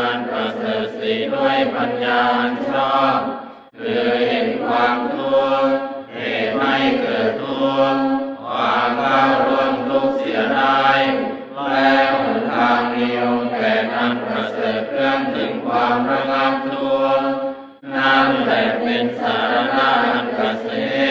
ອັນປະເສີດສີດ້ວຍປັນຍາອັນຊອບ ຄືເຫັນຄວາມທຸກ ເຫດໃຫ້ເກີດທຸກ ຄວາມກ້າວລ່ວງທຸກເສຍໄດ້ ແລະ ຫົນທາງມີອົງແປດອັນປະເສີດເຄື່ອນເຖິງຄວາມລະງັບທຸກ ນັ້ນແຫຼະເປັນສາລະນະອັນກະເສມ.